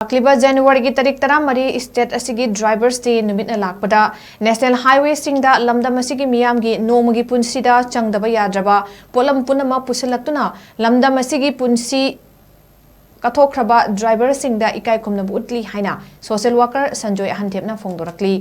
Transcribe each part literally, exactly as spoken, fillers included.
ꯂꯥꯛꯂꯤꯕ ꯖꯅꯋꯥꯔꯤꯒꯤ ꯇꯥꯔꯤꯛ ꯇꯔꯥꯃꯔꯤ state ꯑꯁꯤꯒꯤ Drivers Day ꯅꯨꯃꯤꯠꯅ ꯂꯥꯛꯄꯗ national highwayꯁꯤꯡꯗ ꯂꯝꯗꯝ ꯑꯁꯤꯒꯤ ꯃꯤꯌꯥꯝꯒꯤ ꯅꯣꯡꯃꯒꯤ ꯄꯨꯟꯁꯤꯗ ꯆꯪꯗꯕ ꯌꯥꯗ꯭ꯔꯕ ꯄꯣꯠꯂꯝ ꯄꯨꯝꯅꯃꯛ ꯄꯨꯁꯤꯜꯂꯛꯇꯨꯅ ꯂꯝꯗꯝ ꯑꯁꯤꯒꯤ ꯄꯨꯟꯁꯤ ꯀꯠꯊꯣꯛꯈ꯭ꯔꯕ driverꯁꯤꯡꯗ ꯏꯀꯥꯏ ꯈꯨꯝꯅꯕ ꯎꯠꯂꯤ ꯍꯥꯏꯅ social worker Sanjoy ꯑꯍꯟꯊꯦꯞꯅ ꯐꯣꯡꯗꯣꯔꯛꯂꯤ꯫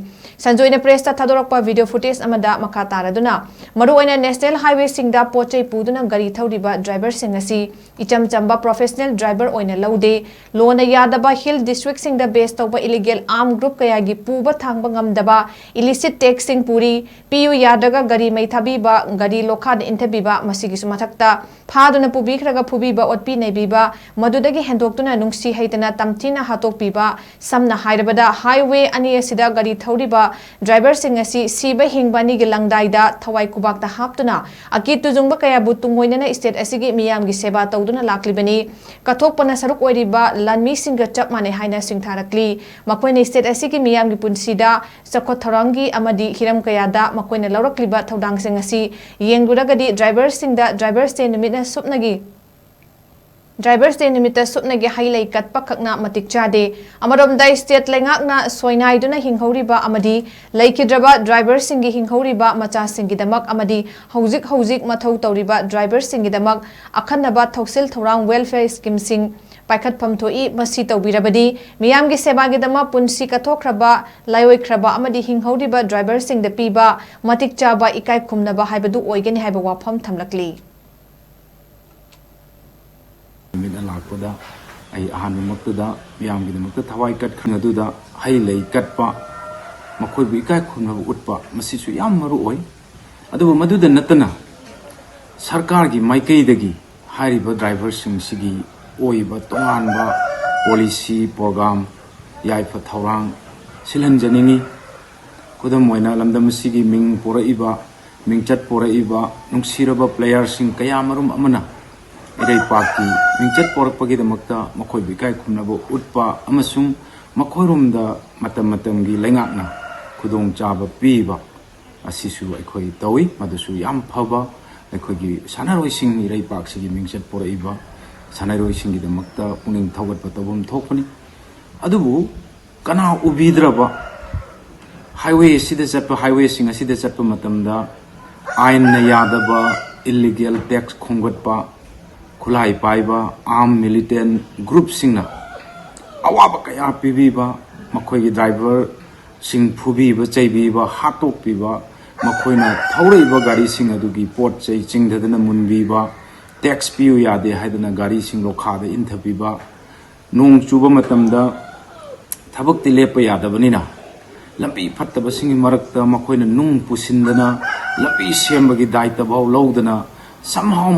ꯁꯟꯖꯣꯏꯅ pressꯇ ꯊꯥꯗꯣꯔꯛꯄ video footage ꯑꯃꯗ ꯃꯈꯥ ꯇꯥꯔꯗꯨꯅ, ꯃꯔꯨꯑꯣꯏꯅ national highwayꯁꯤꯡꯗ ꯄꯣꯠ ꯆꯩ ꯄꯨꯗꯨꯅ ꯒꯥꯔꯤ ꯊꯧꯔꯤꯕ driverꯁꯤꯡ ꯑꯁꯤ ꯏꯆꯝ ꯆꯝꯕ professional driver ꯑꯣꯏꯅ ꯂꯧꯗꯦ, ꯂꯣꯅ ꯌꯥꯗꯕ hill districtꯁꯤꯡꯗ base ꯇꯧꯕ illegal arm group ꯀꯌꯥꯒꯤ ꯄꯨꯕ ꯊꯥꯡꯕ ꯉꯝꯗꯕ illicit taxꯁꯤꯡ ꯄꯨꯔꯤ, ꯄꯤꯌꯨ ꯌꯥꯗ꯭ꯔꯒ ꯒꯥꯔꯤ ꯃꯩ ꯊꯥꯕꯤꯕ, ꯒꯥꯔꯤ ꯂꯣꯈꯥꯗ ꯏꯟꯊꯕꯤꯕ, ꯃꯁꯤꯒꯤꯁꯨ ꯃꯊꯛꯇ ꯐꯥꯗꯨꯅ ꯄꯨꯕꯤꯈ꯭ꯔꯒ ꯐꯨꯕꯤꯕ, ꯑꯣꯠꯄꯤ ꯅꯩꯕꯤꯕ, ꯃꯗꯨꯗꯒꯤ ꯍꯦꯟꯗꯣꯛꯇꯨꯅ ꯅꯨꯡꯁꯤ ꯍꯩꯇꯅ ꯇꯝꯊꯤꯅ ꯍꯥꯠꯇꯣꯛꯄꯤꯕ, ꯁꯝꯅ ꯍꯥꯏꯔꯕꯗ highway ꯑꯅꯤ ꯑꯁꯤꯗ ꯒꯥꯔꯤ ꯊꯧꯔꯤꯕ driverꯁꯤꯡ ꯑꯁꯤ ꯁꯤꯕ ꯍꯤꯡꯕ ꯑꯅꯤꯒꯤ ꯂꯪꯗꯥꯏꯗ ꯊꯋꯥꯏ ꯈꯨꯕꯥꯛꯇ ꯍꯥꯞꯇꯨꯅ ꯑꯀꯤ ꯇꯨꯖꯨꯡꯕ ꯀꯌꯥꯕꯨ ꯇꯨꯡꯑꯣꯏꯅꯅ state ꯑꯁꯤꯒꯤ ꯃꯤꯌꯥꯝꯒꯤ ꯁꯦꯕꯥ ꯇꯧꯗꯨꯅ ꯂꯥꯛꯂꯤꯕꯅꯤ꯫ ꯀꯠꯊꯣꯛꯄꯅ ꯁꯔꯨꯛ ꯑꯣꯏꯔꯤꯕ ꯂꯥꯟꯃꯤꯁꯤꯡꯒ ꯆꯞ ꯃꯥꯟꯅꯩ ꯍꯥꯏꯅ ꯁꯤꯡꯊꯥꯔꯛꯂꯤ꯫ ꯃꯈꯣꯏꯅ state ꯑꯁꯤꯒꯤ ꯃꯤꯌꯥꯝꯒꯤ ꯄꯨꯟꯁꯤꯗ ꯆꯥꯎꯈꯠ ꯊꯧꯔꯥꯡꯒꯤ ꯑꯃꯗꯤ ꯍꯤꯔꯝ ꯀꯌꯥꯗ ꯃꯈꯣꯏꯅ ꯂꯧꯔꯛꯂꯤꯕ ꯊꯧꯗꯥꯡꯁꯤꯡ ꯑꯁꯤ ꯌꯦꯡꯂꯨꯔꯒꯗꯤ driverꯁꯤꯡꯗ Drivers Day ꯅꯨꯃꯤꯠꯅ ꯁꯨꯞꯅꯒꯤ Drivers Day ꯅꯨꯃꯤꯠꯇ ꯁꯨꯞꯅꯒꯤ ꯍꯩ ꯂꯩ ꯀꯠꯄ ꯈꯛꯅ ꯃꯇꯤꯛ ꯆꯥꯗꯦ꯫ ꯑꯃꯔꯣꯝꯗ state ꯂꯩꯉꯥꯛꯅ ꯁꯣꯏꯅꯥꯏꯗꯨꯅ ꯍꯤꯡꯍꯧꯔꯤꯕ ꯑꯃꯗꯤ ꯂꯩꯈꯤꯗ꯭ꯔꯕ driverꯁꯤꯡꯒꯤ ꯍꯤꯡꯍꯧꯔꯤꯕ ꯃꯆꯥꯁꯤꯡꯒꯤꯗꯃꯛ ꯑꯃꯗꯤ ꯍꯧꯖꯤꯛ ꯍꯧꯖꯤꯛ ꯃꯊꯧ ꯇꯧꯔꯤꯕ driverꯁꯤꯡꯒꯤꯗꯃꯛ ꯑꯈꯟꯅꯕ ꯊꯧꯁꯤꯜ ꯊꯧꯔꯥꯡ welfare schemeꯁꯤꯡ ꯄꯥꯏꯈꯠꯐꯝ ꯊꯣꯛꯏ꯫ ꯃꯁꯤ ꯇꯧꯕꯤꯔꯕꯗꯤ ꯃꯤꯌꯥꯝꯒꯤ ꯁꯦꯕꯥꯒꯤꯗꯃꯛ ꯄꯨꯟꯁꯤ ꯀꯠꯊꯣꯛꯈ꯭ꯔꯕ, ꯂꯥꯏꯑꯣꯏꯈ꯭ꯔꯕ ꯑꯃꯗꯤ ꯍꯤꯡꯍꯧꯔꯤꯕ driverꯁꯤꯡꯗ ꯄꯤꯕ ꯃꯇꯤꯛ ꯆꯥꯕ ꯏꯀꯥꯏ ꯈꯨꯝꯅꯕ ꯍꯥꯏꯕꯗꯨ ꯑꯣꯏꯒꯅꯤ ꯍꯥꯏꯕ ꯋꯥꯐꯝ ꯊꯝꯂꯛꯂꯤ꯫ ꯅꯨꯃꯤꯠꯅ ꯂꯥꯛꯄꯗ ꯑꯩ ꯑꯍꯥꯟꯕꯃꯛꯇꯗ ꯃꯤꯌꯥꯝꯒꯤꯗꯃꯛꯇ ꯊꯋꯥꯏ ꯀꯠꯈ꯭ꯔꯕ ꯑꯗꯨꯗ ꯍꯩ ꯂꯩ ꯀꯠꯄ, ꯃꯈꯣꯏꯕꯨ ꯏꯀꯥꯏ ꯈꯨꯝꯅꯕ ꯎꯠꯄ, ꯃꯁꯤꯁꯨ ꯌꯥꯝ ꯃꯔꯨ ꯑꯣꯏ꯫ ꯑꯗꯨꯕꯨ ꯃꯗꯨꯗ ꯅꯠꯇꯅ ꯁꯔꯀꯥꯔꯒꯤ ꯃꯥꯏꯀꯩꯗꯒꯤ ꯍꯥꯏꯔꯤꯕ driverꯁꯤꯡꯁꯤꯒꯤ ꯑꯣꯏꯕ ꯇꯣꯉꯥꯟꯕ policy, program, ꯌꯥꯏꯐ ꯊꯧꯔꯥꯡ ꯁꯤꯜꯍꯟꯖꯅꯤꯡꯏ꯫ ꯈꯨꯗꯝ ꯑꯣꯏꯅ ꯂꯝꯗꯝ ꯑꯁꯤꯒꯤ ꯃꯤꯡ ꯄꯣꯔꯛꯏꯕ, ꯃꯤꯡꯆꯠ ꯄꯣꯔꯛꯏꯕ ꯅꯨꯡꯁꯤꯔꯕ playerꯁꯤꯡ ꯀꯌꯥ ꯃꯔꯨꯝ ꯑꯃꯅ ꯏꯔꯩꯄꯥꯛꯀꯤ ꯃꯤꯡꯆꯠ ꯄꯣꯔꯛꯄꯒꯤꯗꯃꯛꯇ ꯃꯈꯣꯏꯕꯨ ꯏꯀꯥꯏ ꯈꯨꯝꯅꯕ ꯎꯠꯄ ꯑꯃꯁꯨꯡ ꯃꯈꯣꯏꯔꯣꯝꯗ ꯃꯇꯝ ꯃꯇꯝꯒꯤ ꯂꯩꯉꯥꯛꯅ ꯈꯨꯗꯣꯡꯆꯥꯕ ꯄꯤꯕ ꯑꯁꯤꯁꯨ ꯑꯩꯈꯣꯏ ꯇꯧꯏ꯫ ꯃꯗꯨꯁꯨ ꯌꯥꯝ ꯐꯕ, ꯑꯩꯈꯣꯏꯒꯤ ꯁꯥꯟꯅꯔꯣꯏꯁꯤꯡ, ꯏꯔꯩꯄꯥꯛꯁꯤꯒꯤ ꯃꯤꯡꯆꯠ ꯄꯨꯔꯛꯏꯕ ꯁꯥꯟꯅꯔꯣꯏꯁꯤꯡꯒꯤꯗꯃꯛꯇ ꯄꯨꯛꯅꯤꯡ ꯊꯧꯒꯠꯄ ꯇꯧꯐꯝ ꯊꯣꯛꯄꯅꯤ꯫ ꯑꯗꯨꯕꯨ ꯀꯅꯥ ꯎꯕꯤꯗ꯭ꯔꯕ? ꯍꯥꯏꯋꯦ ꯑꯁꯤꯗ ꯆꯠꯄ, ꯍꯥꯏꯋꯦꯁꯤꯡ ꯑꯁꯤꯗ ꯆꯠꯄ ꯃꯇꯝꯗ ꯑꯥꯏꯟꯅ ꯌꯥꯗꯕ ꯏꯜꯂꯤꯒꯦꯜ ꯇꯦꯛꯁ ꯈꯣꯝꯒꯠꯄ, ꯈꯨꯠꯂꯥꯏ ꯄꯥꯏꯕ ꯑꯥꯔꯝ ꯃꯤꯂꯤꯇꯦꯟ ꯒ꯭ꯔꯨꯞꯁꯤꯡꯅ ꯑꯋꯥꯕ ꯀꯌꯥ ꯄꯤꯕꯤꯕ, ꯃꯈꯣꯏꯒꯤ ꯗ꯭ꯔꯥꯏꯚꯔꯁꯤꯡ ꯐꯨꯕꯤꯕ, ꯆꯩꯕꯤꯕ, ꯍꯥꯠꯇꯣꯛꯄꯤꯕ, ꯃꯈꯣꯏꯅ ꯊꯧꯔꯛꯏꯕ ꯒꯥꯔꯤꯁꯤꯡ ꯑꯗꯨꯒꯤ ꯄꯣꯠ ꯆꯩ ꯆꯤꯡꯊꯗꯅ ꯃꯨꯟꯕꯤꯕ, ꯇꯦꯛꯁ ꯄꯤꯌꯨ ꯌꯥꯗꯦ ꯍꯥꯏꯗꯅ ꯒꯥꯔꯤꯁꯤꯡ ꯂꯣꯈꯥꯗ ꯏꯟꯊꯕꯤꯕ, ꯅꯣꯡ ꯆꯨꯕ ꯃꯇꯝꯗ ꯊꯕꯛꯇꯤ ꯂꯦꯞꯄ ꯌꯥꯗꯕꯅꯤꯅ, ꯂꯝꯕꯤ ꯐꯠꯇꯕꯁꯤꯡꯒꯤ ꯃꯔꯛꯇ ꯃꯈꯣꯏꯅ ꯅꯨꯡ ꯄꯨꯁꯤꯟꯗꯅ, ꯂꯝꯕꯤ ꯁꯦꯝꯕꯒꯤ ꯗꯥꯏꯇꯐꯥꯎ ꯂꯧꯗꯅ, somehow